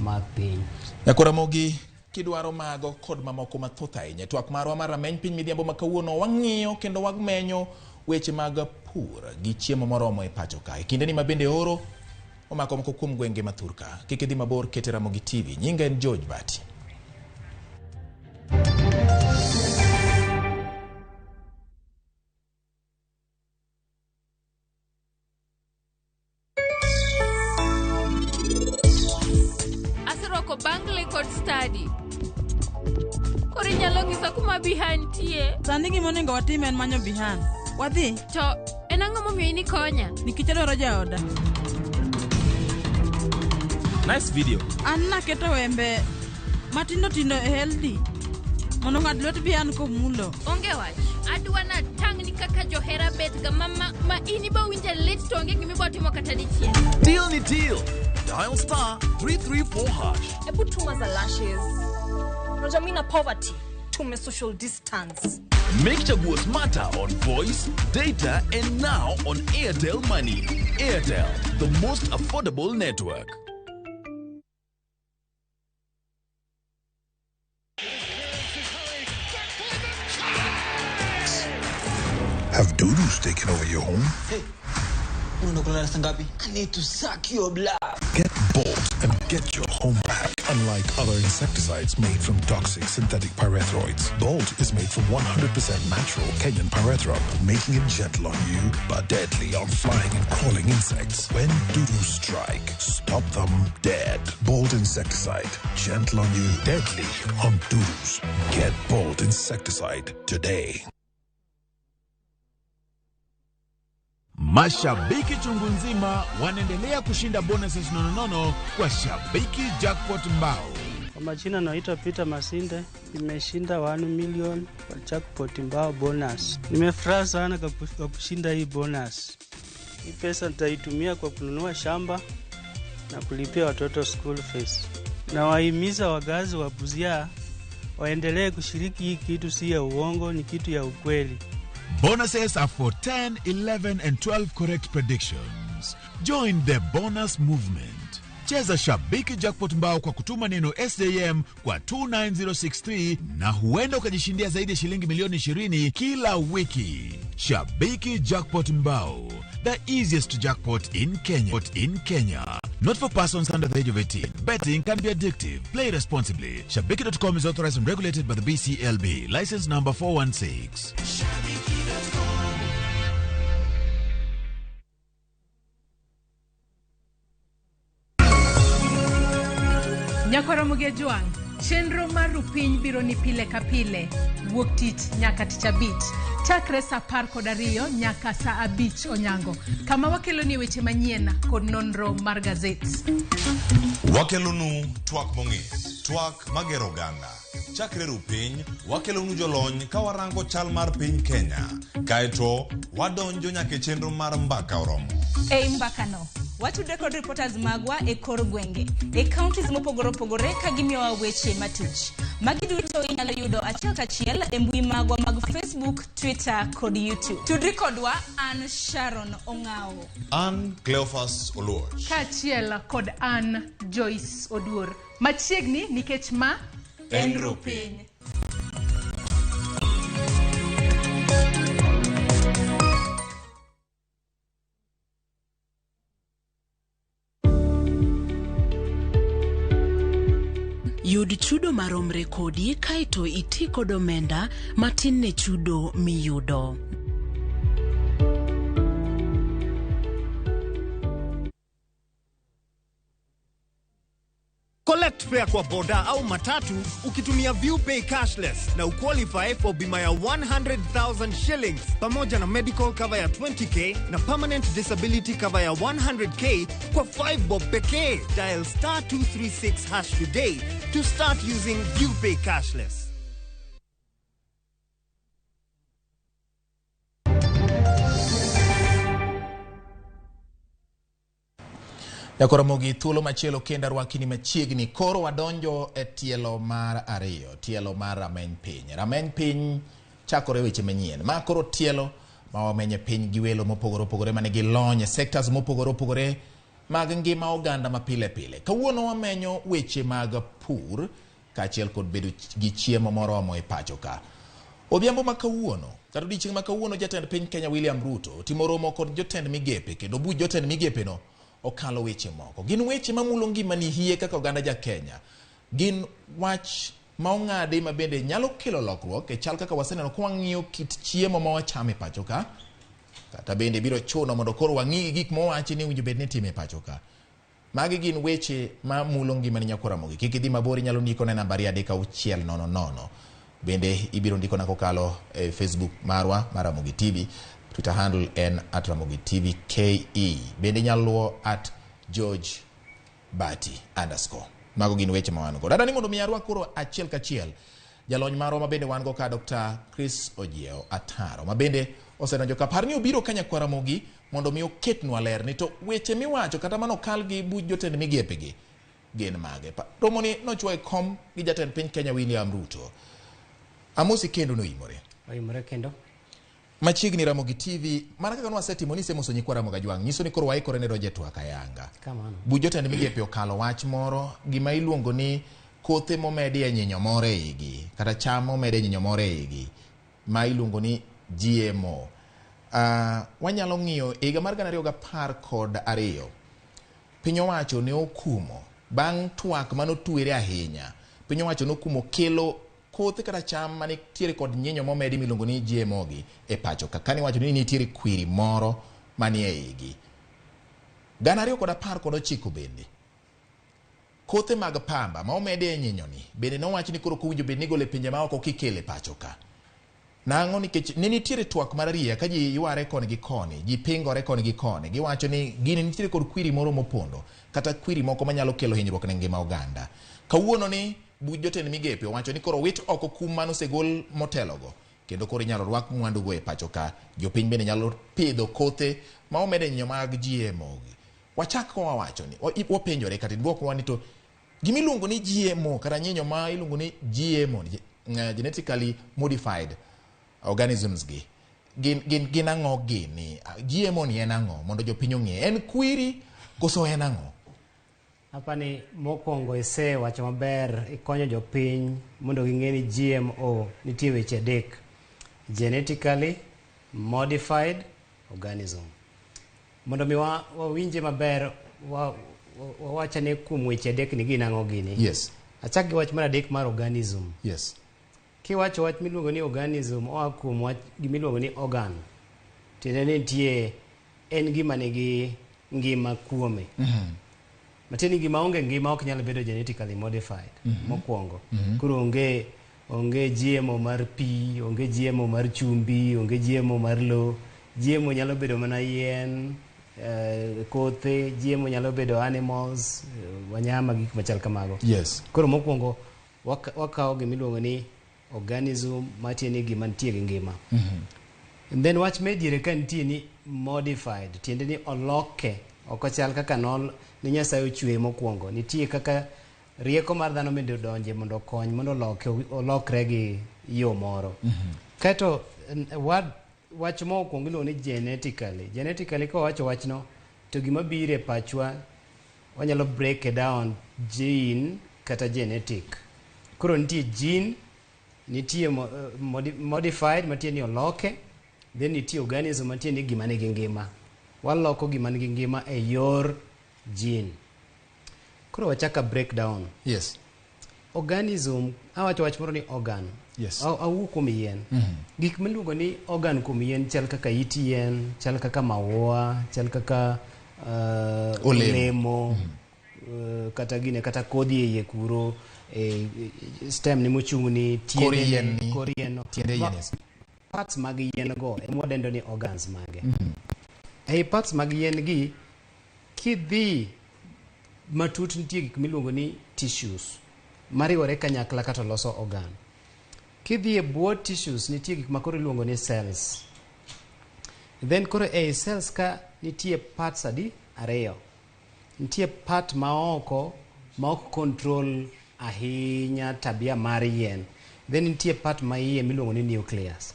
Mag piny. Nyako Ramogi, kidwaro mago kod mamoko mathoth ahinya. Twak marwa mar Rameny Piny Midhiambo ma kawuono wang'iyo kendo wamenyo weche mag pur gi chiemo moromo e pacho ka. E kindeni ma bende oro omako moko kuom gwenge ma thurka. Kik idhi mabor, kete Ramogi TV. Nyinga en George Bati. Aserwako bangli kod stadi. Koro inyalo nyisa kuma Biha nitie. Sani gima onego watim en manyo Bihan. Wadhi. To en ang'o momiyo in ikonya? Nikech adwaro jaoda. Nice video. An naketo wembe matindo tindo e LD mondo ng'ad lwet Bihan komulo. Onge wach. Adwa natang'ni kaka johera bet ga ma, ma, ma in ibo winje lit to onge gima ibo timo kata dichiel. Deal ni deal. Dial star 334 hash. Hebu tuma za lashes. Unajua mimi na poverty. Tume social distance. Make Chaguo smarter on voice, data, and now on Airtel Money. Airtel, the most affordable network. Have dudus taken over your home? Unaenda kulala saa ngapi? I need to suck your blood. Get Bolt and get your home back. Unlike other insecticides made from toxic synthetic pyrethroids, Bolt is made from 100% natural Kenyan pyrethrum, making it gentle on you but deadly on flying and crawling insects. When dudus strike, stop them dead. Bolt insecticide, gentle on you, deadly on dudus. Get Bolt insecticide today. Mashabiki chungu nzima wanaendelea kushinda bonuses nononono kwa Shabiki Jackpot Mbao. Kwa majina naitwa Peter Masinde, nimeshinda 1 million kwa jackpot mbao bonus. Nimefurahi sana kwa kwa kushinda hii bonus. Hii pesa nitaitumia kwa kununua shamba na kulipia watoto school fees. Nawahimiza wakazi wa Busia waendelee kushiriki hii kitu, si ya uongo, ni kitu ya ukweli. Bonuses are for 10, 11 and 12 correct predictions. Join the bonus movement. Cheza Shabiki Jackpot Mbao kwa kutuma neno SJM kwa 29063 na huenda ukajishindia zaidi ya shilingi milioni 20 kila wiki. Shabiki Jackpot Mbao, the easiest jackpot in Kenya. In Kenya. Not for persons under the age of 18. Betting can be addictive. Play responsibly. Shabiki.com is authorized and regulated by the BCLB. License number 416. Nyakoromogi Ojwang', chenro mar Rupiny biro ni pile ka pile, wuok tich nyaka tich abich, chakre saa 12 nyaka saa 5 onyango, kama wakeloni weche manyien kod nonro mar gazet. Wakelonu twak mong'ith, twak magero oganda. Chakre rupiny, wakelonu jolony ka warango chal mar piny Kenya. Kaeto, wadonjo nyaka e chenro mar mbaka oromo. Ei mbakano, watudre kod reporters magwa e kor gwenge, e counties mopogore opogore ka gimiyowa weche matuch. Magi duto inyalo yudo achiel kachiel e mbui magwa mag Facebook, Twitter kod YouTube. Tudri kodwa, an Sharon Ong'awo. An Cleophas Oluoch. Kaachiel kod an Joyce Oduor. Machiegni nikech ma En Rupiny. Yud chudo maromre kodi kaeto iti kod omenda matin ne chudo miyudo. Collect fare kwa boda au matatu ukitumia ViewPay cashless na uqualify for bima ya 100,000 shillings pamoja na medical cover ya 20K na permanent disability cover ya 100K kwa 5 bob pekee. Dial star 236 hash today to start using ViewPay cashless. Nyakoromogi thuolo machielo kendo arwaki ni machiegni. Koro wadonjo e tielo mar ariyo, tielo mar rameny piny. Rameny piny chakore weche manyien. Ma koro tielo ma wamenye piny gi welo mopogore opogore manigi lony e sectors mopogore opogore. mag ngima oganda ma pile pile. Kawuono wamenyo weche mag pur kaachiel kod bedo gi chiemo moromo e pacho ka. Odhiambo ma kawuono, kata odiechieng' ma kawuono, jatend piny Kenya William Ruto otimo romo kod jotend migepe kendo buch jotend migepeno okalo weche moko. Gin weche mamulo ngimani hie kaka oganda ja Kenya. Gin wach ma ong'adi ma bende nyalo kelo lokruok e chal kaka waseneno ka wang'iyo kit chiemo ma wachamo e pacho ka, kata bende biro chuno mondo koro wang'i gik mowachi ni owinjo bed ni itimo e pacho ka. Magi gin weche ma mulo ngimani nyakwar Ramogi. Kik idhi mabor, inyalo ndiko ne nambari 3600. Bende ibiro ndikona kokalo e Facebook marwa mar Ramogi TV. Twitter handle en @RamogiTVKE. Bende inyalo luwo @GeorgeBati_. Mago gin weche ma wan go. Dada ni mondo mi arwak koro achiel kachiel jalony marwa ma bende wan go ka Dr. Chris Ojieo Ataro ma bende osedonjo ka par ni obiro ka nyakwar Ramogi mondo mi oketnwa ler ni to weche miwacho kata manokal gi buch jotend migepe gi gin mage. Romo ni nochwo e kom gi jatend piny Kenya William Ruto. Amosi kendo noimore. Oimore kendo. Machiegni Ramogi TV, mana kaka nwasetimo ni isemoso nyikwa Ramogi Ajwang', nyiso ni koro waikore ne donjo e twak ayanga. Kamano. Buch jotend migepe okalo wach moro, gima iluongo ni kothe momedi e nyinyo moro e igi, kata cham momedi e nyinyo moro e igi, ma iluongo ni GMO. Wanyalo ng'iyo e higa mar 2012, piny owacho ne okumo, bang' twak manotwere ahinya, piny owacho nokumo kelo kothe kata cham manitiere kod nyinyo momedi miluongo ni GMO gi e pacho ka. Kane iwacho ni nitiere kwiri moro manie igi. 2019 bende, kothe mag pamba ma omedi e nyinyo ni bende nowach ni koro kowinjo bed ni igolo e pinje maoko kikele pacho ka. Nang'o? Nikech ne nitiere twak mar ariya ka ji yware koni gi koni, ji pingore koni gi koni, giwacho ni gini nitiere kod kwiri moro mopondo, kata kwiri moko manyalo kelo hinyruok ne ngima oganda. Kawuono ni buch jotend migepe owacho ni koro wit oko kum mane osegol motelogo, kendo koro inyalo rwak mwandugo e pacho ka. Jopiny bende nyalo pidho kothe ma omede nyinyo mag GMO gi. Wachak wawacho ni wapenjore kata dwokwa ni to gima iluongo ni GMO kata nyinyo ma iluongo ni GMO, genetically modified organisms gi gin ang'o gini? GMO ni en ang'o mondo jopiny ong'e? En kwiri koso en ang'o? Apani mokwongo isewacho maber, ikonyo jopiny mondo ging'e ni GMO nitie weche adek. Genetically modified organism. Mondo mi wawinje maber, wawachane kuom weche adek ni gin ang'o gini. Yes. Achak gi wach mar adek mar organism. Yes. Kiwacho wach miluongo ni organism, oa kuom wach gimiluongo ni organ. Tiende ni nitie en gima nigi ngima kuome. Matiende ni gima onge ngima ok nyal bedo genetically modified. Mokwongo. Koro onge GMO mar pi, onge GMO mar chumbi, onge GMO mar lo. GMO nyalo bedo mana yien, kothe, GMO nyalo bedo animals, wanyama, gik machal kamago. Yes. Koro mokwongo wakawo gimiluongo ni organism, matiende ni gima nitie gi ngima. And then wach mediere ka nitie ni modified, tiende ni oloke, ok ochal kaka nol ni Nyasaye ochweye mokwongo. Nitie kaka rieko mar dhano bende odonje mondo okony mondo oloke olokre gi yo moro. Kaeto wach mokwongo iluongo ni genetically. Genetically kawacho wachno to gima biro e pachwa wanyalo break it down gene kata genetic. Koro nitie gene, nitie modified matiende ni oloke, then nitie organism matiende ni gima nigi ngima. Waloko gima nigi ngima e yor gene. Koro wachaka break down. Yes. Organism, awacho wach moro ni organ. Yes. Awuo kuom yien. Gik miluongo ni organ kuom yien chal kaka it yien, chal kaka maua, chal kaka Olemo. Olemo, kata gine kata kodhi e iye kuro, stem ni mochung' ni Kor tiende yien ni. Kor yien no. Tiende yien, yes. Parts mag yien go ema wadendo ni organs mage. Ei parts mag yien gi, kidhi matut nitie gik miluongo ni tissues mariwore kanyakla kata loso organ. Kidhi e bwo tissues nitie gik ma koro iluongo ni cells. Then koro ei cells ka nitie parts adi? Ariyo. Nitie part ma oko ma ok control ahinya tabia mar yien. Then nitie part ma iye miluongo ni nucleus.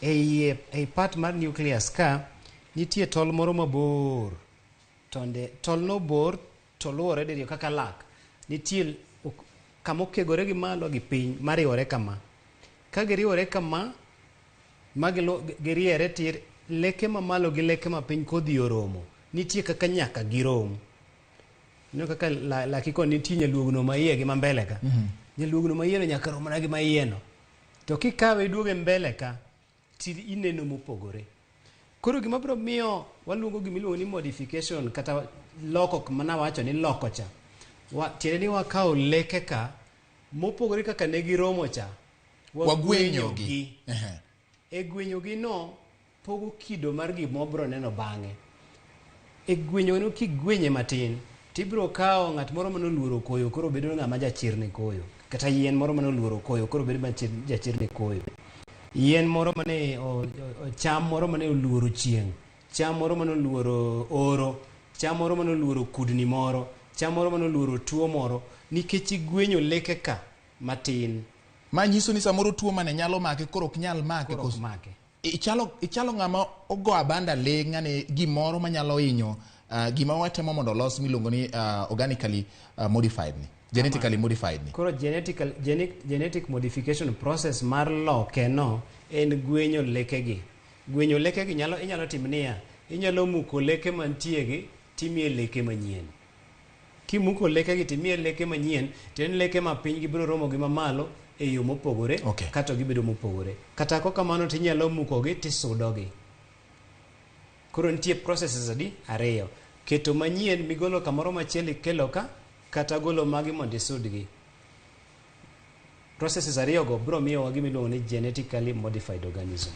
E iye, ei part mar nucleus ka nitie tol moro mabor. Tonde tolno bor to luwore diriyo kaka lak. Nitie kama okegore gi malo gi piny mariwore kama. Ka giriwore kama ma giriere tir, leke mamalo gi leke mapiny kodhi oromo. Nitie kaka nyaka girom. Ineno kaka laki koni nitie nyaluogno ma iye gi ma mbele ka. Nyaluogno ma iye no nyaka rom mana gi ma iye no. To kikawe iduoge mbele ka, ti ineno mopogore. Koro gima biro miyo waluongo gima iluongo ni modification kata loko mana wacho ni loko cha. Tiende ni wakawo leke ka mopogore kaka ne giromo cha. Wagwenyogi. E gwenyogi no pogo kido mar gima wabiro neno bang'e. E gwenyo no kigwenye matin, tibiro kawo ng'at moro manoluoro koyo koro bedo ng'ama jachir ne koyo. Kata yien moro manoluoro koyo koro bedo jachir ne koyo. Yien moro mane cham moro mane oluoro chieng', cham moro mane oluoro oro, cham moro mane oluoro kudni moro, cham moro mane oluoro tuo moro, nikech igwenyo leke ka matin. Ma nyiso ni samoro tuo mane nyalo make koro ok nyal make. Koro ok make. Ichalo ng'ama ogo abanda le ng'ane gimoro manyalo hinyo gima watemo mondo olos miluongo ni organically modified ni. Genetically modified ni. Koro genetic modification process mar loke no en gwenyo lekegi. Gwenyo lekegi inyalo tim niya, inyalo muko leke mantie gi timiye leke manyien. Kimuko lekegi timiye leke manyien, to en leke mapiny gi biro romo gi mamalo e yo mopogore, kata gibedo mopogore. Kata kokamano tinyalo mukogi tisudogi. Koro nitie processes adi? Ariyo. Keto manyien migolo kamoro machielo ikelo ka, kata golo magi mondo isudgi. Processes ariyogo biro miyowa gima iluongo ni genetically modified organism.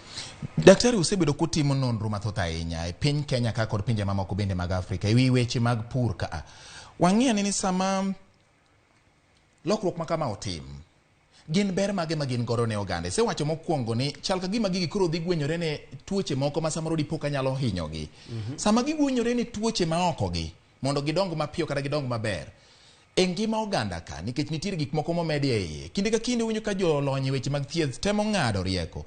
Daktari, usebedo kutimo nonro mathoth ahinya e piny Kenya ka kod pinje mamoko bende mag Afrika e wi weche mag pur ka. Wang'iyo ni sama lokruok ma kama otim, gin ber mage ma gin godo ne oganda? Isewacho mokwongo ni chal ka gima gigi koro dhi gwenyore ne tuoche moko ma samoro dipo ka nyalo hinyogi. Sama gigwenyore ne tuoche ma oko gi, mondo gidong mapiyo kata gidong maber, e ngima oganda ka, nikech nitiere gik moko momedi e iye. Kinde ka kinde winjo ka jolony e weche mag thieth temo ng'ado rieko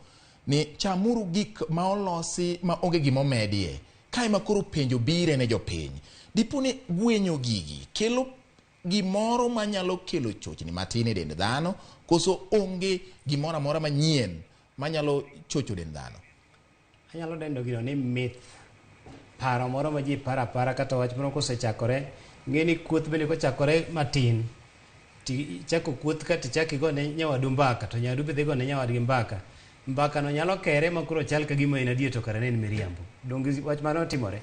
ni chamuru gik ma olosi ma onge gima omedie. Kae ma koro penjo bire ne jopiny. Dipo ni gwenyo gigi kelo gimoro manyalo kelo chochni matin e dend dhano, koso onge gimoro amora manyien manyalo chocho dend dhano? Anyalo dendo gino ni myth. Paro moro ma ji paro apara kata wach moro kosechakore, ng'e ni kuoth bende kochakore matin, tichako kuoth ka tichako igone nyawadu mbaka, to nyawadu be dhi gone nyawadgi mbaka. Mbaka no nyalo kere ma koro chal ka gima en adier to kare ne en miriambo. Donge wach mano otimore?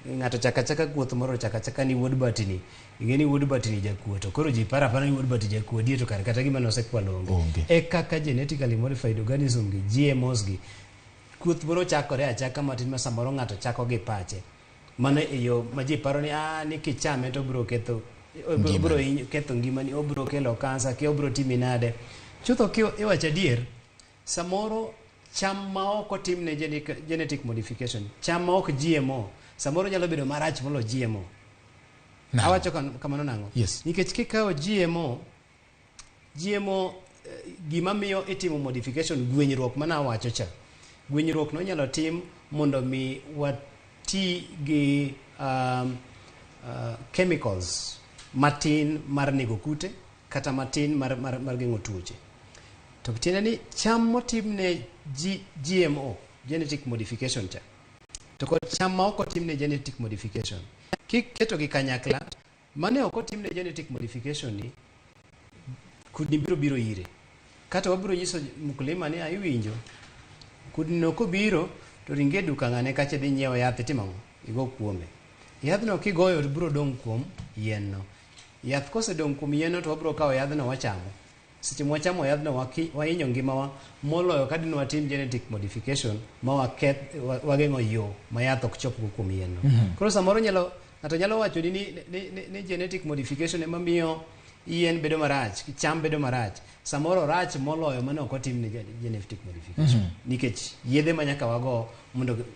Ng'ato chaka chaka kuoth moro chaka chaka ni wuod batini. Ing'e ni wuod batini jakuo to koro ji paro apara ni wuod bati jakuo adier to kare kata gima nosekwalo onge. E kaka genetically modified organism gi GMOs gi kuoth moro chakore achaka matin ma samoro ng'ato chako gi pache. Mano e yo ma ji paro ni ni kichame to obiro ketho obiro ketho ngimani, obiro kelo kansa, ki obiro timi nade. Chutho ki iwacho adier, samoro cham ma ok otimne genetic modification, cham ma ok GMO, samoro nyalo bedo marach molo GMO. Awacho kamano nang'o? Yes. Nikech kikawo GMO, gima miyo itimo modification, gwenyruok mana awacho cha. Gwenyruok no inyalo tim mondo mi wati gi chemicals matin mar nego kute kata matin mar geng'o tuoche. To tiende ni cham motimne GMO, genetic modification cha, to kod cham ma ok otimne genetic modification, kiketo gi kanyakla, mane ok otimne genetic modification ni, kudni biro ire. Kata wabiro nyiso mkulima ni iwinjo, kudni no kobiro to ringe duka ng'ane kacha dhi nyiewo yath itimo ang'o? Igo kuome. Yadhno kigoyo to biro dong' kuom yien no. Yath kosedong' kuom yien no to wabiro kawo yadhno wachamo. Seche mwachamo yadhno wahinyo ngimawa moloyo ka dine watim genetic modification ma wageng'o yo ma yath ok chopgo kuom yien no. Koro samoro ng'ato nyalo wacho ni genetic modification ema miyo yien bedo marach, cham bedo marach. Samoro rach moloyo mane ok otimne genetic modification. Nikech yedhe ma nyaka wago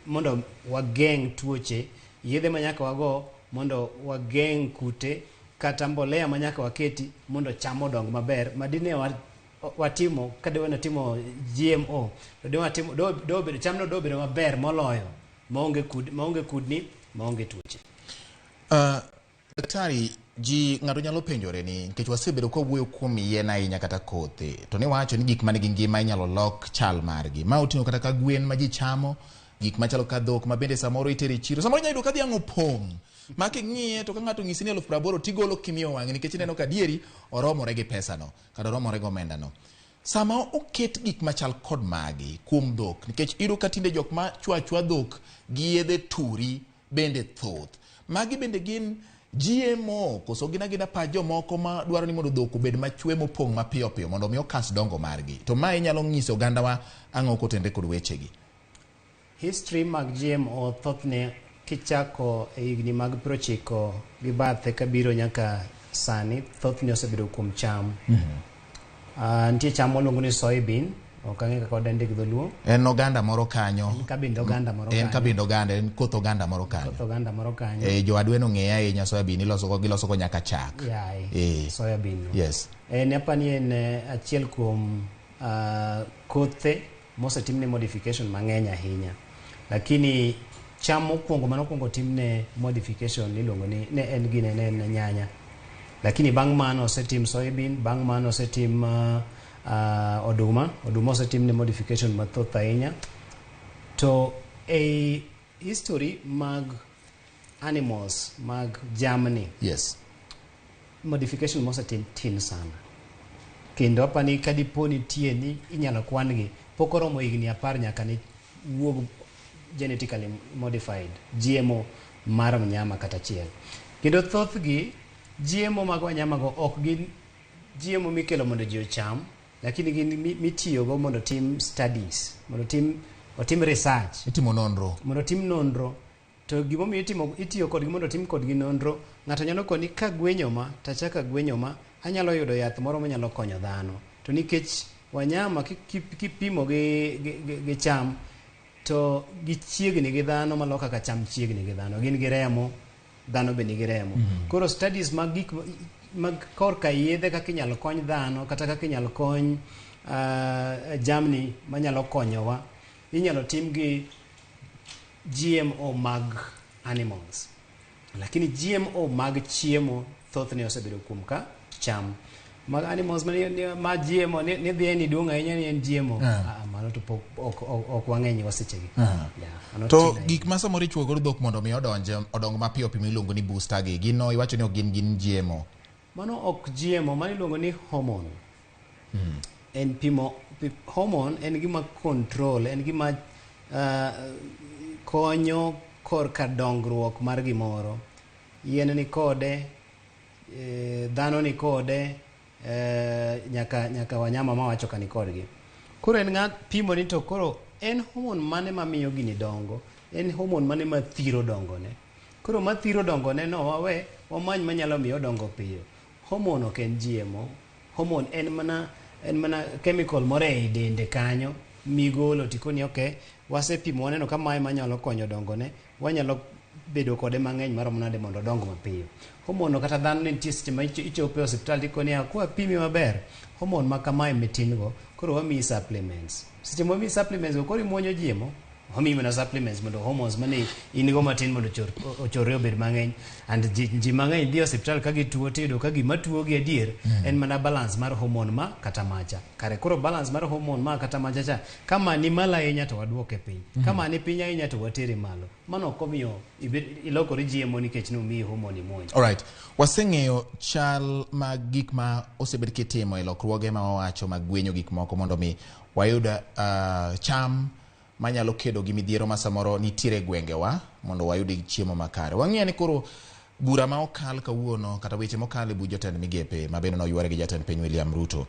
mondo wageng' tuoche, yedhe ma nyaka wago mondo wageng' kute, kata mbolea ma nyaka waketi mondo cham odong maber, ma dine watimo ka de wanatimo GMO, to de watimo do bedo chamno do bedo maber moloyo maonge kudni, maonge tuoche. Daktari, ji ng'ato nyalo penjore ni nikech wasebedo ka wuoyo kuom yien ahinya kata kothe, to niwacho ni gik manigi ngima inyalo lok chal margi. Ma oting'o kata ka gwen ma ji chamo, gik machalo ka dhok ma bende samoro itero e chiro. Samoro inyalo yudo ka dhiang' opong'. Ma king'iye to ka ng'ato onyisi ni 80,000 tigolo kimiyo wang'i nikech ineno ka adieri oromore gi pesano kata oromore gi omendano. Sama oket gik machal kod magi kuom dhok, nikech iyudo ka tinde jok ma chwa achwa dhok gi yedhe turi bende thoth. Magi bende gin GMO koso gin agina pach jomoko ma dwaro ni mondo dhok obed machwe mopong' mapiyo piyo mondo mi okas dongo margi. To mae inyalo nyiso ogandawa ang'o kotenre kod wechegi? History mag GMO thothne kichako e higni mag 90 gi bathe kabiro nyaka sani, thothne osebedo kuom cham. Nitie cham mwaluongo ni soybean, ok ang'e kaka wadende gi dholuo. En oganda moro kanyo. En kabind oganda moro En kanyo. kabind oganda, en koth oganda moro kanyo. Koth oganda moro kanyo. Jo adwen ong'eye ahinya soybean, giloso go nyaka chak. Yaye, soybean no. Yes. En apani en achiel kuom kothe mosetimne modification mang'eny ahinya. Lakini cham mokwongo manokwongo timne modification iluongo ni ne en gine ne en nyanya. Lakini bang' mano osetim soybean, bang' mano osetim oduma, oduma osetimne modification mathoth ahinya. To ei history mag animals, mag jamni, Yes. modification mosetim tin sana. Kendo apani kadipo nitie ni inyalo kwan gi, pok oromo higni 10 nyaka ne wuog genetically modified GMO mar mnyama kata achiel. Kendo thothgi GMO mag wanyama go ok gin GMO mikelo mondo ji ocham, lakini gin mitiyogo mondo tim studies, mondo otim research. Itimo nonro. Mondo otim nonro. To gimomiyo itiyo kodgi mondo otim kodgi nonro, ng'ato nyalo koni ka gwenyo ma, tachaka gwenyo ma, anyalo yudo yath moro manyalo konyo dhano. To nikech wanyama kipimo gi cham, to gichiegni gi dhano malo kaka cham chiegni gi dhano. Gin gi remo, dhano be nigi remo. Koro studies mag gik mag korka yedhe kaka inyalo kony dhano, kata kaka inyalo kony jamni manyalo konyowa, inyalo tim gi GMO mag animals. Lakini GMO mag chiemo thothne osebedo kuom ka cham. Mag animals ma GMO ni dhi ni duong' ahinya ni en GMO. Mano to pok ok wang'eny go sechegi. Yeah, mano To tin ahinya. gik ma samoro ichuoyo godo dhok mondo mi odong mapiyo piyo miluongo ni booster gi, gin no iwacho ni ok gin GMO. Mano ok GMO, mano iluongo ni hormone. En pimo hormone en gima control, en gima konyo korka dongruok mar gimoro. Yien ni kode, dhano ni kode, nyaka wanyama mawacho ka ni kodgi. Koro en ng'a pimo ni to koro en hormone mane mamiyo gini dongo, en hormone mane mathiro dongone. Koro mathiro dongone no wawe, wamany manyalo miyo odongo piyo. Hormone ok en GMO. Hormone en mana chemical moro ei dende kanyo migolo tikoni okay, wasepimo waneno ka mae manyalo konyo dongone, wanyalo bedo kode mang'eny maromo nade mondo odong mapiyo. Hormone kata dhano ne nitie seche ma ichopo e osiptal tikoni ya, kwa pimi maber, hormone ma kamae mitin go, koro wamiyi supplements. Seche ma wamiyi supplements go, koro imuonyo GMO, wamiyi mana supplements mondo hormones mane in go matin mondo ochorre obed mang'eny. And ji mang'eny dhi e osiptal ka gituo tiyudo ka gima tuo gi adier en mana balance mar hormone ma kata macha. Kare koro balance mar hormone ma kata macha cha, kama ni malo ahinya to waduoke piny, kama ni piny ahinya to watere malo. Mano ok omiyo ilokori GMO nikech nomiyi hormone imuonyo. Alright. Waseng'eyo chal mag gik ma osebed kitimo e lokruoge ma wawacho mag gwenyo gik moko mondo mi wayud cham manyalo kedo gi midhiero ma samoro nitiere e gwengewa mondo wayud chiemo makare. Wang'iyo ni koro bura ma okal kawuono kata weche mokal e buch jotend migepe ma bende noyware gi jatend piny William Ruto.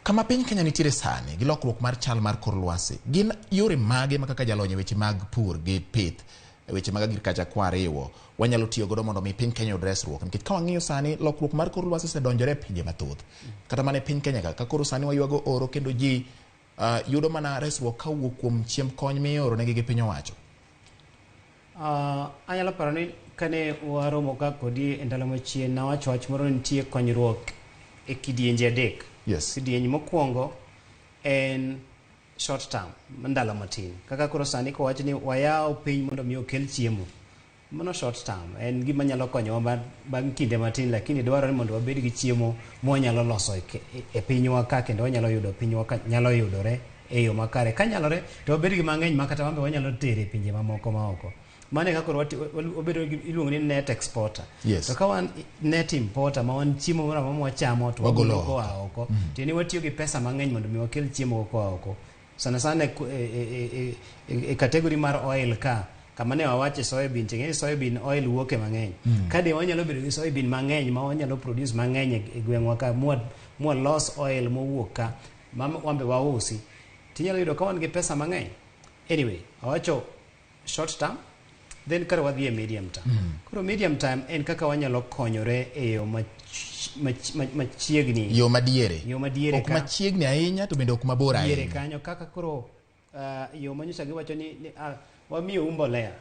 Kama piny Kenya nitiere sani gi lokruok mar chal mar kor lwasi, gin yore mage ma kaka jalony e weche mag pur gi pith, e weche mag agriculture kwariwo, wanyalo tiyo godo mondo mi piny Kenya oyud resruok? Nikech ka wang'iyo sani lokruok mar kor lwasi osedonjore e pinje mathoth. Kata mana e piny Kenya ka koro sani waywago oro kendo ji yudo mana resruok kawuok kuom chiemb kony mioro negi gi piny owacho. Anyalo paro ni kane waromo ka kodi e ndalo machien, nawacho wach moro ni nitie konyruok e kidienje adek. Kidieny mokwongo en short term, ndalo matin. Kaka koro sani kowach ni wayawo piny mondo mi okel chiemo. Mano short term en gima nyalo konyowa bang' kinde matin, lakini dwarore mondo wabed gi chiemo mwanyalo loso e pinywa ka, kendo wanyalo yudo pinywa ka nyalo yudore e yo makare. Kanyalore to wabed gi mang'eny ma kata wan be wanyalo tero e pinje mamoko maoko. Mano e kaka koro wabedo gi iluongo ni net exporter. To ka wan net importer, ma wan chiemo moro amora mwachamo to wagolo wagolo koa oko, tiende ni watiyo gi pesa mang'eny mondo mi wakel chiemo koa oko. Sana sana e category mar oil ka, kama ne wawache soybean, ting'e ni soybean oil wuoke mang'eny. Ka de wanyalo bedo gi soybean mang'eny ma wanyalo produce mang'eny e gweng'wa ka, mwa los oil mowuok ka ma wan be wausi, tinyalo yudo ka wan gi pesa mang'eny. Anyway, awacho short term, then kare wadhi e medium term. Koro medium term en kaka wanyalo konyore e yo machiegni. Yo madiere. Yo madiere. Ok machiegni ahinya to bende ok mabor diere ahinya. Kanyo kaka koro yo manyocha giwacho ni wamiyou mbolea.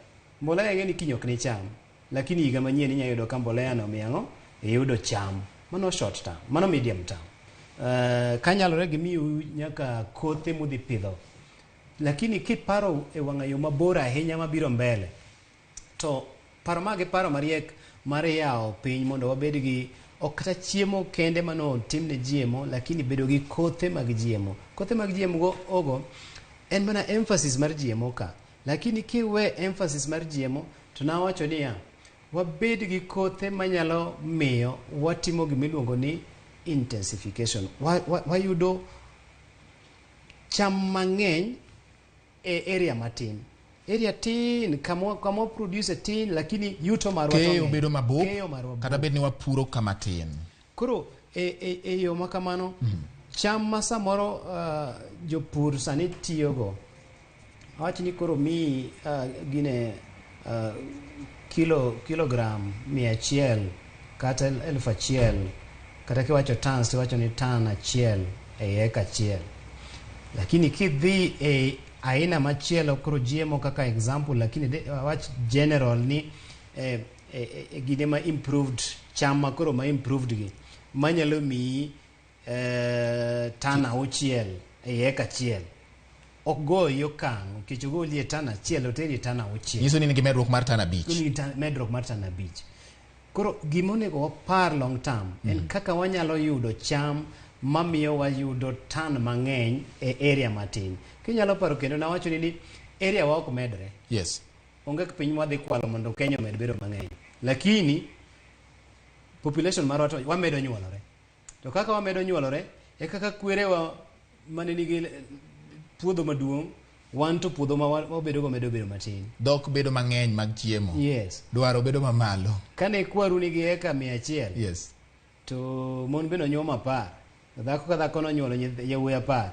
Mbolea ing'e ni kiny ok ni cham, lakini higa manyien inyalo yudo ka mbolea no omiyo ang'o? Iyudo cham. Mano short term, mano medium term. Kanyalore gimiyou nyaka kothe mudhi pidho. Lakini kiparo e wang'a yo mabor ahinya mabiro mbele, to paro ma giparo mariek mar yawo piny mondo wabed gi ok kata chiemo kende mano timne GMO, lakini bedo gi kothe mag GMO. Kothe mag GMO go ogo en mana emphasis mar GMO ka, lakini kiwe emphasis mar GMO to nawacho niya, wabed gi kothe manyalo miyo watimo gimiluongo ni intensification. Wayudo cham mang'eny e area matin. Area tin, kama produce tin, lakini yuto marwa to keyo ng'eny. Bedo mabup. Keyo marwa bup. Kata bed ni wapuro kama tin. Koro e yo ma kamano, cham ma samoro jopur sani tiyogo, awach ni koro miyi gine kilogram 100 kata 1000, kata kiwacho tons tiwacho ni tan 1 e eka 1. Lakini kidhi e aina machielo, koro GMO kaka example, lakini awach general ni e gine ma improved, cham ma koro ma improved gi manyalo miyi tan 6 e eka 1, ok goyi okang' nikech ogoli e tan 1 oteri e tan 6. Nyiso ni nigi medruok mar tan 5. Nigi medruok mar tan 5. Koro gima onego wapar long term en kaka wanyalo yudo cham mamiyo wayudo tan mang'eny e area matin. Kinyalo paro kendo nawacho ni area wa ok medre. Onge piny mwadhi kwalo mondo Kenya omed bedo mang'eny. Lakini population marwa to wamedo nyuolore. To kaka wamedo nyuolore, e kaka kwerewa mane nigi puodho maduong', wan to puodho ma wabedo go medo bedo matin. Dhok bedo mang'eny mag chiemo. Dwaro bedo mamalo. Kane kwaru nigi eka 100. To mon bende onyuomo 10. Dhako ka dhako nonyuolo yawuoyi 10.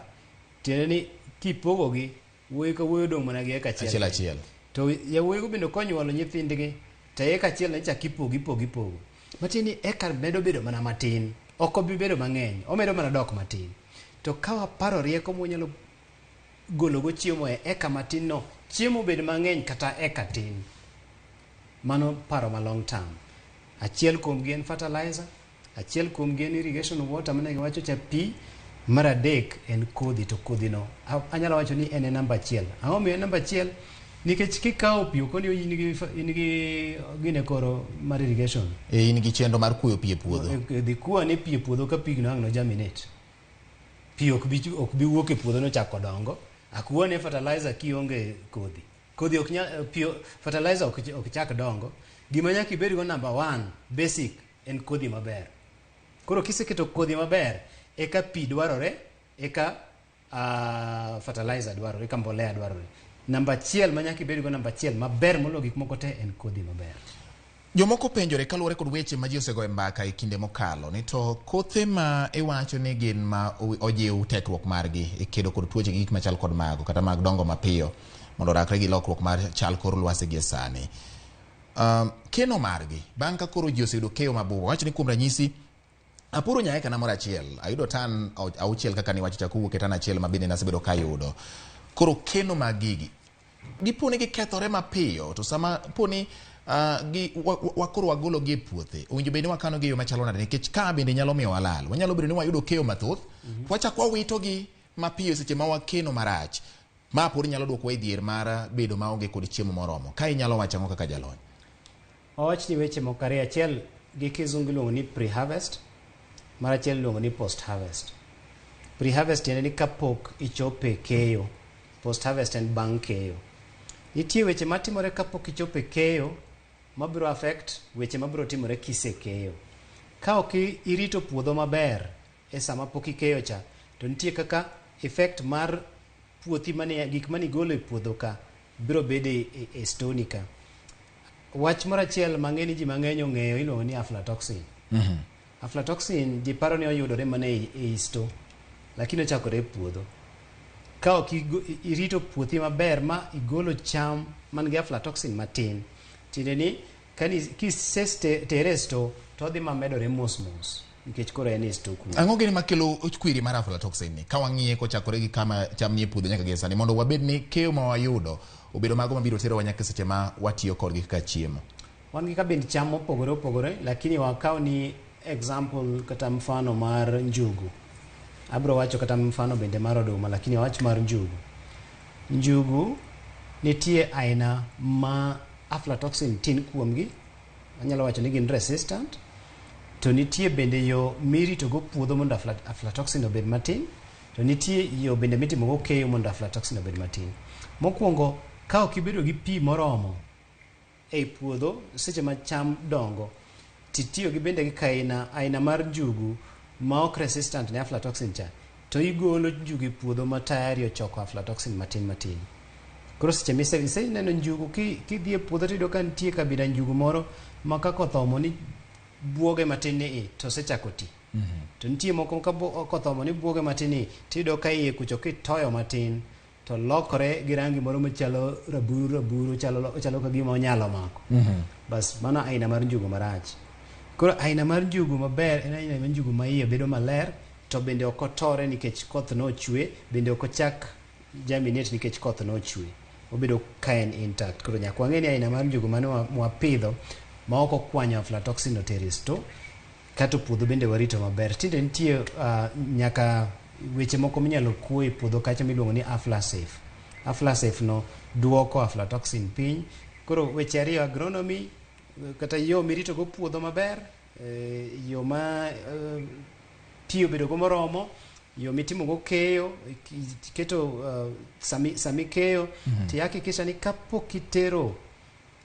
Tiende ni kipogogi, wuoyi ka wuoyi odong' mana gi eka achiel. Achiel achiel. To yawuoyi go bende konyuolo nyithindgi, to eka achiel ne ichako ipogo ipogo ipogo. Matiende ni eka medo bedo mana matin. Ok obi bedo mang'eny, omedo mana dok matin. To ka waparo rieko mwanyalo gologo chiemo e eka matin no, chiemo bed mang'eny kata eka tin. Mano paro ma long term. Achiel kuomgi en fertilizer, achiel kuomgi en irrigation water mane giwacho cha pi, mar adek en kodhi, to kodhi no anyalo wacho ni en e namba 1. Ang'o momiyo en namba 1? Nikech kikawo pi ok ni in gi gine koro mar irrigation. E in gi chenro mar kuoyo pi e puodho. Dhi kuo ane pi e puodho ka pigno ang' no germinate. Pi ok bi wuok e puodho nochako dongo. Akuo ane fertilizer kionge kodhi. Kodhi ok nyal, pi, fertilizer ok chak dongo. Gima nyaka ibed go number 1 basic en kodhi maber. Koro kiseketo kodhi maber, eka pi dwarore, eka fertilizer dwarore, eka mbolea dwarore. Namba 1 ma nyaka ibed go, namba 1 maber moloyo gik moko te en kodhi maber. Jomoko penjore kaluwore kod weche ma ji osego e mbaka e kinde mokalo ni to kothe ma iwacho ni gin ma ojiw tekruok margi e kedo kod tuoche gi gik machal kod mago kata mag dongo mapiyo mondo orakre gi lokruok mar chal kor lwasi gi sani. Keno margi bang' ka koro ji oseyudo keyo mabup, wacho ni kuom ranyisi apuro nya eka na moro achiel ayudo tan 6 kaka niwacho cha kowuok e tan 1 ma bende nasebedo kayudo. Koro keno mag gigi dipo ni gikethore mapiyo, to sama po ni wakoro wagolo gi e puothe, owinjo bed ni wakano gi e yo machalo nade, nikech ka bende nyalo miyo walal. Wanyalo bedo ni wayudo keyo mathoth, wachako wawito gi mapiyo seche ma wakeno marach. Ma pod nyalo duokowa e dhier mar bedo maonge kod chiemo moromo. Ka inyalo wacho ang'o kaka jalony? Wawach ni weche moko ariyo, achiel gi kizungu iluongo ni pre-harvest, mar achiel iluongo ni post-harvest. Pre-harvest tiende ni kapok ichopo e keyo, post-harvest en bang' keyo. Nitie weche matimore kapok ichopo e keyo mabiro affect weche mabiro timore kisekeyo. Ka ok irito puodho maber e sama pok ikeyo cha, to nitie kaka effect mar puothi mane gik mane igolo e puodho ka biro bedo e stoni ka. Wach moro achiel mang'e ni ji mang'eny ong'eyo iluongo ni aflatoxin. Aflatoxin ji paro ni oyudore mana ei store, lakini ochakore e puodho. Ka ok irito puothi maber ma igolo cham man gi aflatoxin matin, tiende ni kisetere e store to odhi mamedore mos mos nikech koro en e store kuno. Ang'o gini makelo kwiri mar aflatoxin ni? Ka wang'iye kochakore gi kama cham nie puodho nyaka gie sani, mondo wabed ni keyo ma wayudo obedo mago mabiro terowa nyaka seche ma watiyo kodgi kaka chiemo. Wan gi kabind cham mopogore opogore, lakini wakaw ni example kata mfano mar njugu. Abro wacho kata mfano bende mar oduma, lakini wach mar njugu. Njugu nitie aina ma aflatoxin tin kuomgi, anyalo wacho ni gin resistant, to nitie bende yo miritogo puodho mondo aflatoxin obed matin, to nitie yo bende mitimogo keyo mondo aflatoxin obed matin. Mokwongo, ka ok ibedo gi pi moromo ei puodho seche ma cham dongo, titiyo gi bende gi kaina aina mar njugu ma ok resistant ne aflatoxin cha, to igolo njugu e puodho ma tayari ochoko aflatoxin matin matin. Koro seche mise iseneno njugu kidhi e puodho tiyudo ka nitie kabila njugu moro ma ka koth oomo ni buoge matin ni i to osechako ti. To nitie moko ka koth oomo ni buoge matin ni tiyudo ka iye kucho kitoyo matin to lokore gi rangi moro machalo raburu raburu, chalo ka gima onyalo mako. Bas mano aina mar njugu marach. Koro aina mar njugu maber en aina mar njugu ma iye bedo maler to bende ok otore nikech koth nochwe, bende ok ochak germinate nikech koth nochwe. Obedo ka en intact. Koro nyaka wang'e ni aina mar njugu mane mwapidho ma ok okwanyo aflatoxin otere e store, kato puodho bende warito maber. Tinde nitie nyaka weche moko minyalo kuo e puodho kacha miluongo ni aflasafe. Aflasafe no duoko aflatoxin piny. Koro weche ariyo, agronomy kata yo mirito go puodho maber, yo ma pi obedo go moromo, yo mitimo go keyo, iketo sami keyo, to ihakikisha ni kapok itero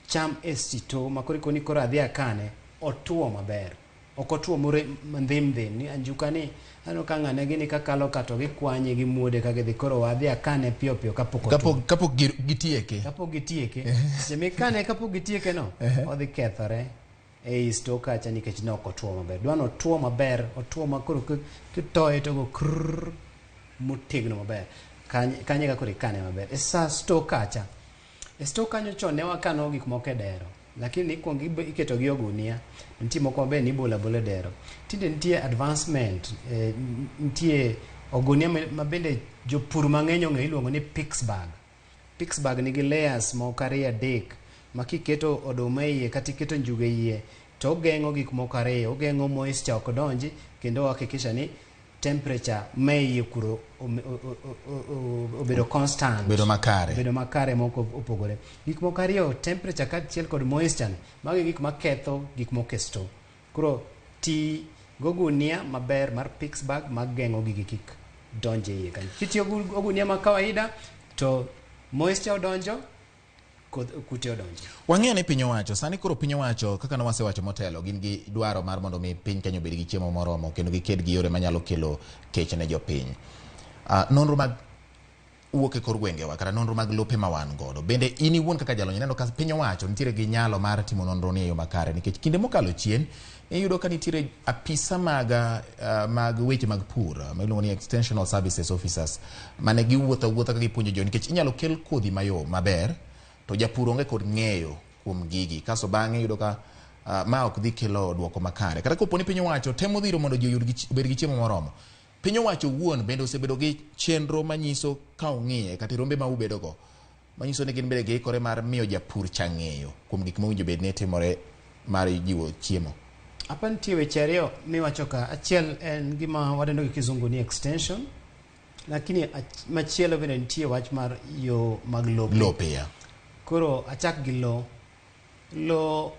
cham e sito ma koro ikoni koro adhi akane, otuo maber. Ok otuo more ndhim ndhim ni anjuka ni aneno ka ng'ane gini kakalo ka to gikwanye gimuode ka gidhi, koro wadhi akane piyo piyo kapok otuo. Kapok gitieke. Kapok gitieke. Seche mikane kapok gitieke no, odhi kethore ei store kacha nikech ne ok otuo maber. Dwa ni otuo maber, otuo ma koro kitoye to go krrr motegno maber. Kanye ka koro ikane maber. E sa store kacha. E store kanyo chon ne wakano gik moko e dero, lakini ikuongo iketo gi ogunia, nitie moko maber ni ibolo abola e dero. Tinde nitie advancement, nitie ogunia ma bende jopur mang'eny ong'eyo iluongo ni Pix bag. Pix bag nigi layers moko ariyo adek ma kiketo oduma e iye kata iketo njugu e iye to ogeng'o gik moko ariyo, ogeng'o moisture ok donji kendo ohakikisha ni temperature ma iye kuro obedo constant. Obedo makare. Obedo makare moko opogore. Gik moko ariyo, temperature kaachiel kod moisture ni, magi gik maketho gik moko e store. Koro ti gogunia maber mar Pix bag mageng'o gigi kik donj e iye kanyo. Kitiyo gi ogunia ma kawaida to moisture odonjo, kute odonjo. Wang'eyo ni piny owacho, sani koro piny owacho kaka ne wasewacho motelo, gin gi dwaro mar mondo mi piny Kenya obed gi chiemo moromo kendo giked gi yore manyalo kelo kech ne jopiny. Nonro mag wuok e kor gwengewa kata nonro mag lope ma wan godo, bende in iwuon kaka jalony ineno ka piny owacho nitiere gi nyalo mar timo nonro ni e yo makare, nikech kinde mokalo chien iyudo ka nitiere apisa mag weche mag pur ma iluongo ni extensional services officers mane giwuotho awuotha ka gipuonjo jo, nikech inyalo kel kodhi mayom maber to japur onge kod ng'eyo kuom gigi, kaso bang'e iyudo ka ma ok dhi kelo duoko makare. Kata kopo ni piny owacho temo dhiro mondo ji obed gi chiemo moromo, piny owacho owuon bende osebedo gi chenro manyiso ka ong'iye kata rombe ma ubedogo manyiso ni gin bende giikore mar miyo japur cha ng'eyo kuom gik mowinjo bed ni timore mar jiwo chiemo. Hapa nitie weche ariyo miwacho ka. Achiel en gima wadendo gi kizungu ni extension, lakini machielo bende nitie wach mar yo mag lope. Lope, ya. Koro achak gi lo. Lo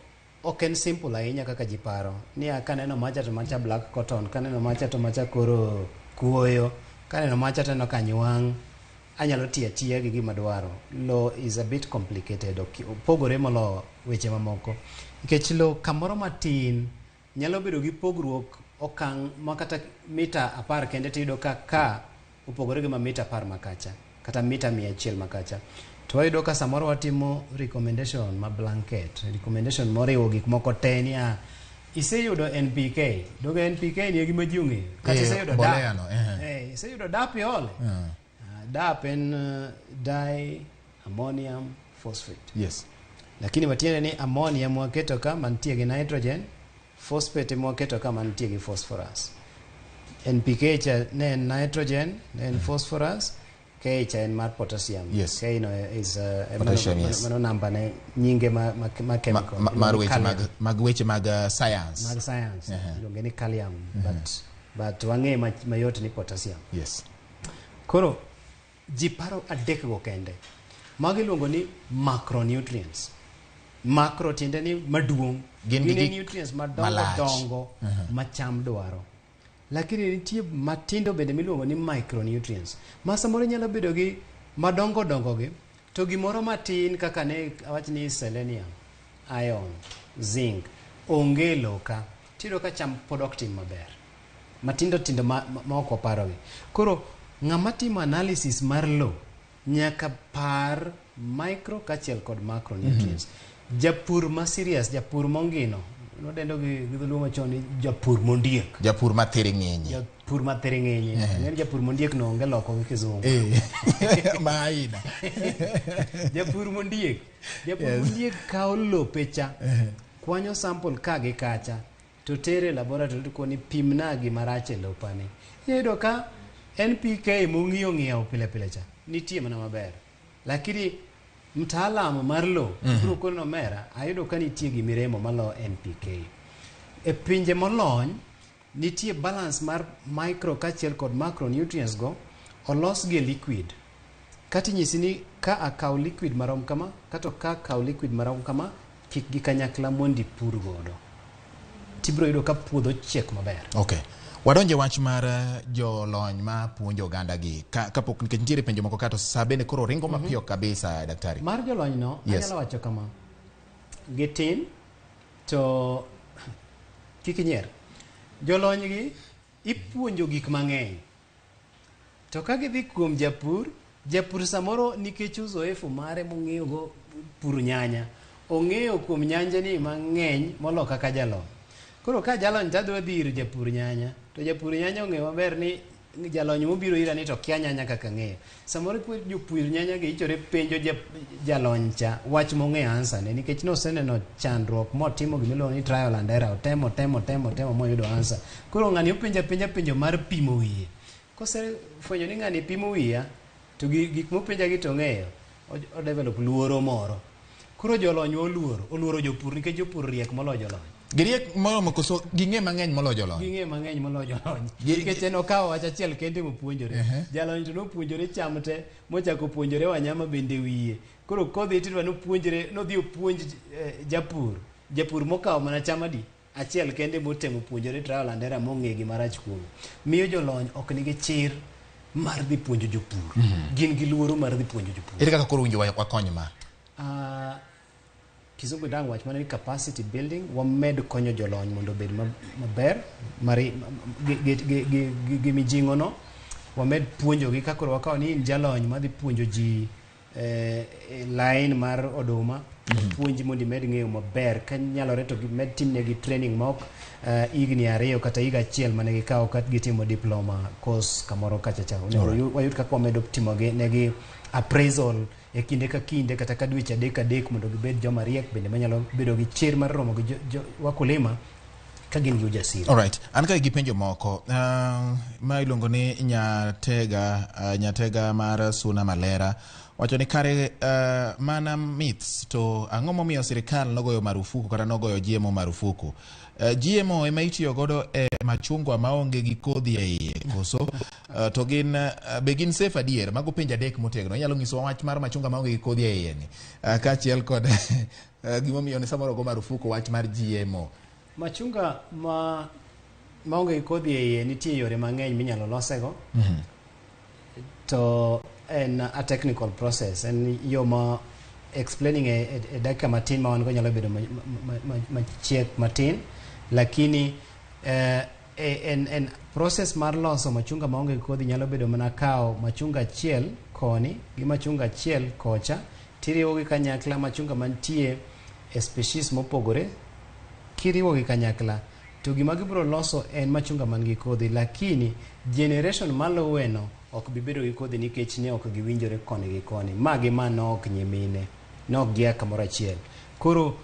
ok en simple ahinya kaka ji paro ni ah, kaneno macha to macha black cotton, kaneno macha to macha koro kuoyo, kaneno macha to aneno ka nywang', anyalo tiyo atiya gi gima dwaro. Lowo is a bit complicated, opogore molo weche mamoko nikech lowo kamoro matin nyalo bedo gi pogruok okang' ma kata mita 10 kende tiyudo ka opogore gi ma mita 10 makacha kata mita 100 makacha. To wayudo ka samoro watimo recommendation ma blanket, recommendation moriwo gik moko te niya iseyudo NPK, donge NPK ni e gima ji ong'eyo kata iseyudo mbolea DAP. no, eh. Iseyudo DAP iole. DAP en di ammonium phosphate. Lakini matiende ni ammonia mwaketo ka mantie gi nitrogen, phosphate mwaketo ka mantie gi phosphorus. NPK cha ne en nitrogen, ne en phosphorus, K cha en mar potassium. K no is Potassium, yes. Mano namba ne nyinge ma chemical. Mar weche Kalium. mag weche mag science. Mag science. Iluonge ni kalium, but wang'e mayot ni potassium. Koro ji paro adek go kende. Magi iluongo ni macronutrients. Macro tiende ni maduong'. Gin gi Gin e gik nutrients madongo malach. dongo ma cham dwaro. Lakini nitie matindo bende miluongo ni micronutrients. Ma samoro nyalo bedo gi madongo dongo gi, to gimoro matin kaka ne awach ni selenium, iron, zinc, onge e lowo ka. Tiyudo ka cham pod ok tim maber. Matindo tindo ma ok waparogi. Koro ng'ama timo analysis mar lowo nyaka par micro kaachiel kod macronutrients. Japur ma serious, japur mongino, nodendo gi dholuo machon ni japur mondiek. Japur ma thiring'inyi. Japur ma thiring'inyi. Ng'eni japur mondiek no onge loko gi kizungu. Ma aina. Japur mondiek. Japur mondiek kawo lope cha, kwanyo sample ka gi kacha, to tere e laboratory to koni pimna gima rach e lopani. Iyudo ka NPK mong'iyo ng'iewo pile pile cha, nitie mana maber. Lakini mtaalamu mar lowo biro koni omera, ayudo ka nitie gimiremo malo NPK. E pinje molony, nitie balance mar micro kaachiel kod macronutrients go, olos gi e liquid. Kata inyisi ni ka akaw liquid marom kama, kata ka akaw liquid marom kama, kik gi kanyakla mondo ipur godo. Tibiro yudo ka puodho chiek maber. Okay. Wadonje wach mar jolony ma puonjo oganda gi. Kapok nikech nitiere penjo moko kato sa bende koro ringo mapiyo kabisa, daktari. Mar jolony no, anyalo wacho kama. Gitin to kik inyier. Jolony gi ipuonjo gik mang'eny. To ka gidhi kuom japur, japur samoro nikech uzoefu mare mong'eyo go pur nyanya, ong'eyo kuom nyanje ni mang'eny molo kaka jalony. Koro ka jalony tadwa dhi ir japur nyanya, to japur nyanya ong'eyo maber ni jalony mobiro ira ni to kia nyanya kaka ng'eyo. Samoro jopur nyanya gi ichore penjo jalony cha wach mong'eyo answer ne, nikech noseneno chandruok motimo gimiluongo ni trial and error, otemo, temo, temo, temo moyudo answer. Koro ng'ani openjo apenja penjo mar pimo wiye. Kosefwenyo ni ng'ani pimo wiya, to gik mopenja gi to ong'eyo, o develop luoro moro. Koro jolony oluoro jopur nikech jopur riek moloyo jolony. Giriek moromo koso ging'e mang'eny moloyo jolony? Ging'e mang'eny moloyo jolony. Nikech en okawo wach achiel kende mopuonjore. Jalony to nopuonjore cham te, mochako puonjore wanyama bende wiye. Koro kodhi tidwa nopuonjre, nodhi opuonj japur. Japur mokawo mana cham adi? Achiel kende motemo puonjore trial and error mong'e gima rach kuome. Miyo jolony ok nigi chir mar dhi puonjo jopur. Gin gi luoro mar dhi puonjo jopur. Ere kaka koro winjo wakony ma? Kizungu dang' wach mana ni capacity building, wamed konyo jolony mondo obed maber, gi mijing'o no. Wamed puonjogi ka koro wakawo ni in jalony madhi puonjo ji line mar oduma, puonji mondo imed ng'eyo maber, ka nyalore to gimed timnegi training ma ok higni 2 kata higa 1 mane gikawo ka gitimo diploma course kamoro kacha cha. Onego wayud kaka wamedo timo negi appraisal e kinde ka kinde kata ka dweche 3 3 mondo gibed joma riek bende manyalo bedo gi chir mar romo gi wakulima ka gin gi ujasiri. All right. An kae gi penjo moko. Ma iluongo ni Nyatega mar Suna Malera wacho ni kare mana myths to ang'o momiyo sirikal nogoyo marufuku kata nogoyo GMO marufuku? GMO ema itiyo godo e machungwa maonge gi kodhi e iye koso? To gin be gin safe adier? Mago penjo 3 motegno. Inyalo nyisowa wach mar machungwa maonge gi kodhi e iye ni? Kaachiel kod Gimomiyo ne samoro go marufuku wach mar GMO. Machunga ma maonge gi kodhi e iye nitie yore mang'eny minyalo losego. To en a technical process, en yo ma explaining e dakika matin ma wan go nyalo bedo machiek matin, lakini en process mar loso machunga maonge gi kodhi nyalo bedo mana kawo machunga achiel koni gi machunga achiel kocha, tiriwo gi kanyakla machunga mantie e species mopogore, kiriwo gi kanyakla to gima gibiro loso en machunga man gi kodhi, lakini generation maluwe no ok bi bedo gi kodhi nikech ne ok giwinjore koni gi koni, ma gi ma nok nyimine ne ok gia kamoro achiel. Koro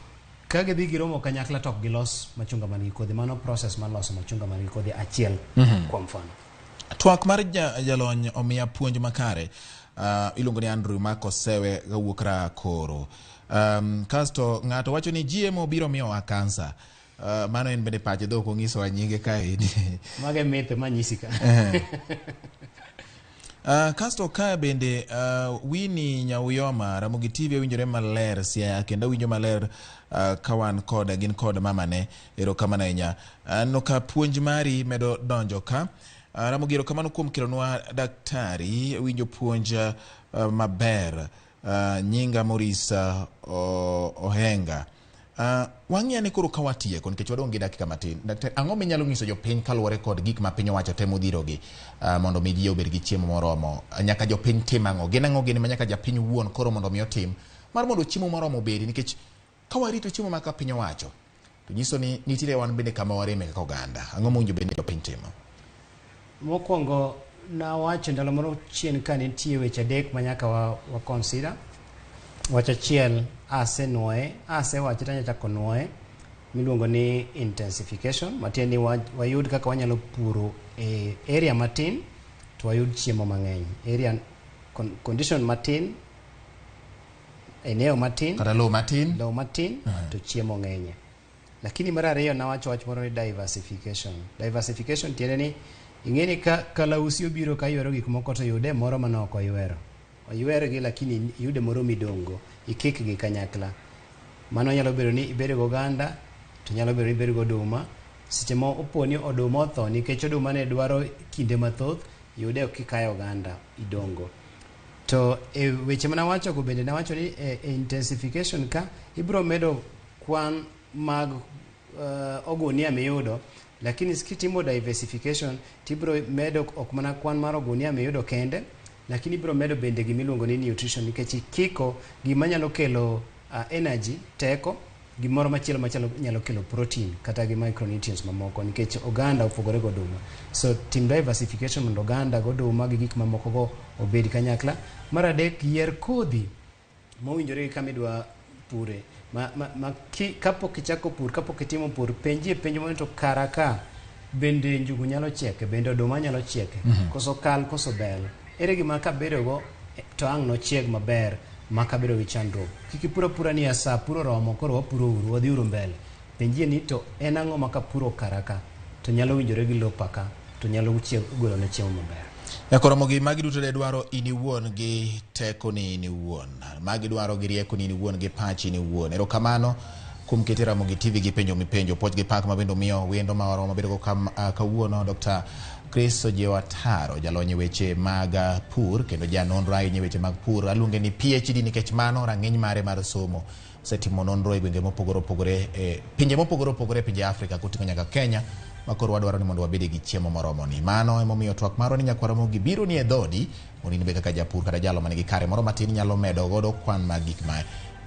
ka gidhi giromo kanyakla to ok gilos machunga man gi kodhi. Mano process mar loso machunga man gi kodhi achiel kuom mfano. Twak mar jalony omiya puonj makare. Iluongo ni Andrew Makosewe kawuok Rakoro. Kasto ng'ato wacho ni GMO biro miyowa kansa. Mano en bende pache, dhok onyisowa nyinge kaendi. Mago e mithe manyisi ka. Kasto ka bende Winnie Nyauyoma, Ramogi TV awinjore maler Siaya kendo awinjo maler ka wan kod gin kod mamane, erokamano ahinya. Aneno ka puonj mari medo donjo ka. Ramogi, erokamano kuom kelonwa daktari, awinjo puonj maber. Nyinga Maurice Ohenga. Wang'iyo ane koro ka watieko nikech wadong' gi dakika matin. Daktari, ang'o minyalo nyiso jopiny kaluwore kod gik ma piny owacho temo dhirogi mondo mi ji obed gi chiemo moromo? Nyaka jopiny tim ang'o? Gin ang'o gini ma nyaka japiny wuon koro mondo mi otim mar mondo chiemo moromo obedi? Nikech ka warito chiemo ma ka piny owacho to nyiso ni nitiere wan bende kama wareme kaka oganda. Ang'o mowinjo bed ni jopiny timo? Mokwongo nawacho ndalo moro chien ka nitie weche adek ma nyaka wa consider. Wach achiel asenuoye, asewache to anyalo nuoye, miluongo ni intensification, matiende ni wayud kaka wanyalo puro e area matin to wayud chiemo mang'eny. Area condition matin, eneo matin, kata lowo matin, lowo matin to chiemo ng'enye. Lakini mar ariyo nawacho wach moro ni diversification. Diversification tiende ni ing'e ni ka kalausi obiro ka ywero gik moko to yude moro mane ok oywero. Oywergi lakini iyude moro midong'go, ikikgi kanyakla. Mano nyalo bedo ni ibedo gi oganda, to nyalo bedo ni ibedo gi oduma. Seche ma opo ni oduma otho nikech oduma ne dwaro kinde mathoth, yude kikayo oganda idong'go. To e weche mane awacho go bende nawacho ni e intensification ka ibiro medo kwan mag ogunia miyudo, lakini kitimo diversification tibiro medo ok mana kwan mar ogunia miyudo kende, lakini ibiro medo bende gimiluongo ni nutrition, nikech ikiko gima nyalo kelo energy, teko, gimoro machielo machalo nyalo kelo protein kata gi micronutrients mamoko, nikech oganda opogore gi oduma. So tim diversification mondo oganda gi oduma gi gik mamoko go obed kanyakla. Mar adek, yier kodhi mowinjore gi kama idwa pure. Ma kapok ichako pur, kapok itimo pur, penjie penj mondo to kara ka bende njugu nyalo chieke, bende oduma nyalo chieke, koso kal, koso bel. Ere gima kabedo go to ang' nochieg maber ma kabedo gi chandruok. Kik ipur apura ni sa puro oromo, koro wapuro uru, wadhi uru mbele. Penjie ni to en ang'o ma kapuro kara ka to nyalo winjore gi lopa ka to nyalo golo ne chiemo maber. Nyakoromogi magi duto ne dwaro in iwuon gi tekoni in iwuon. Magi dwaro gi riekoni in iwuon gi pachi in iwuon. Erokamano kuom kete Ramogi TV gi penjo mipenjo. Puoch gi pak ma bende omiyo wendo ma waromo bedo go kawuono Dr. Chris Ojiwo Ataro, jalony e weche mag pur kendo janonro ahinya e weche mag pur. Aluonge ni PhD nikech mano rang'iny mare mar somo. Osetimo nonro e gwenge mopogore opogore, e pinje mopogore opogore e pinje Afrika koting'o nyaka Kenya, ma koro wadwaro ni mondo wabed gi chiemo moromo ni. Mano emomiyo twak marwa ni nyakwar Ramogi biro ni e dhodi mondo in be kaka japur kata jalo manigi kare moro matin nyalo medo godo kwan mag gik ma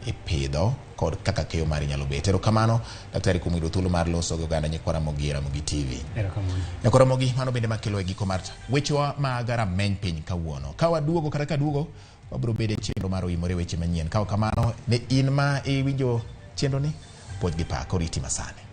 ipidho kod kaka keyo mari nyalo bet. Erokamano daktari kuom yudo thuolo mar loso gi oganda nyikwa Ramogi e Ramogi TV. Erokamano. Nyakwa Ramogi, mano bende makelo e giko mar wechewa mag rameny piny kawuono. Ka waduogo kata ka duogo, wabiro bedo e chenro mar oimore weche manyien. Ka ok kamano, ne in ma iwinjo chenro ni, puoch gi pak oriti masani.